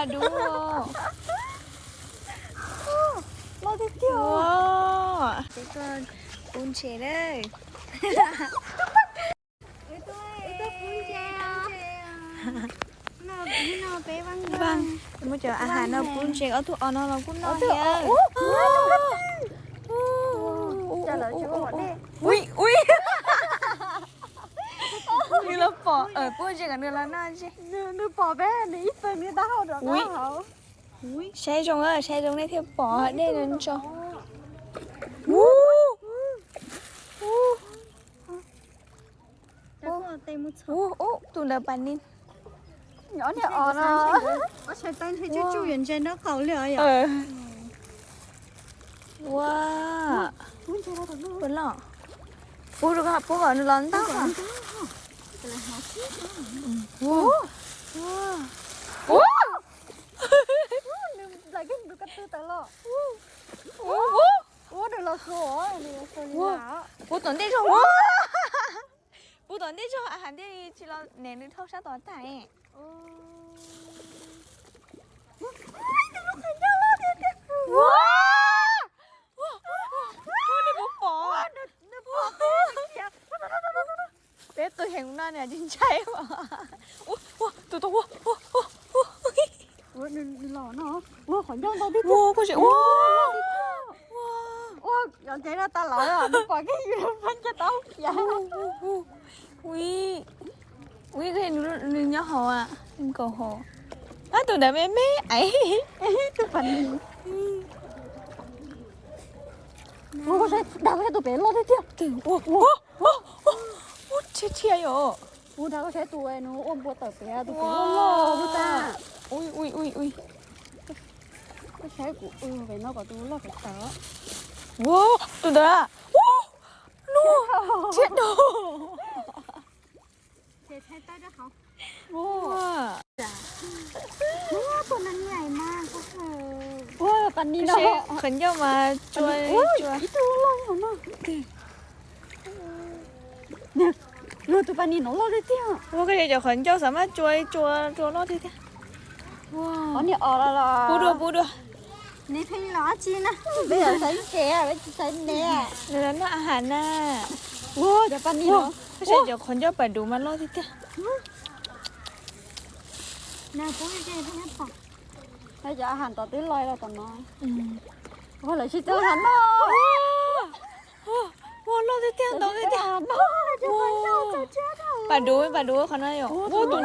Dub. Loj tiag tiag. Peb tuaj pub ntses na. Muab cov a has no pub ntses, ob tug os no los kuj noj thiab. Ui, ui. Nws los pom, pub ntses kom nws los noj ntses. Nws pom peb nws ib tug nws tab hau rau hauv. Saib zoo, saib zoo nej thiaj pom dej no ntso. Ub, tus ntawd pas ni. Nyob niag os no. Ua, pub loj. Pub rau, pub kom nws los ntau. Nws nplaim kiag nws tus ko tw tawm los. Ua, nws los xua, nws los xua li na. Pub tom ntej zog. Pub tom ntej zog, a has ntej tsis los nws dhau sab tom tag. Nej puas pom? Peb qw heev no nws tsis ntshai. Ua, ua, tus tau ua, ua, ua, ua. Ua, qhov ncauj ntau tiag tiag. Ua, kuj tsis ua. Ua, yog ntev no tas lawm, nws pom kiag yus pab nce tau khiav. Ui, ui, nws nyob hauv, nkaum hauv. Ab, tus ntawd me me aiv. Tus pas ni. Ua, dag tus pem loj tiag tiag. Ua, ua, ua, ua, tshia tshia yom. Ua, dag koj saib tus nws ua npua tawm pem, tus pem loj loj tus tag. Ui, ui, ui, ui. Koj saib kuv ua pem no kom tus loj pem tawm. Ua, tus ntawd. Ua, no, tshia dog. Ua, pas ni no. Qhov ncauj mas cua, cua. Tus pas ni no loj tiag tiag. Ua, koj cov qhov ncauj xav mas cua, cua, cua loj tiag tiag. Pub dua, pub dua. Nws pheej los dab tsi na? Peb xaiv ntses, peb tsis xaiv nws. Nws los noj a has na. Ua, cov pas ni no. Koj saib cov qhov ncauj pas duv mas loj tiag tiag. Cov a has tod twb loj los tom no. Ua, lawv tsis tau a has no. Ua, loj tiag tiag, ntau tiag tiag. Pas duv, pas duv qhov no yom. Ua, tus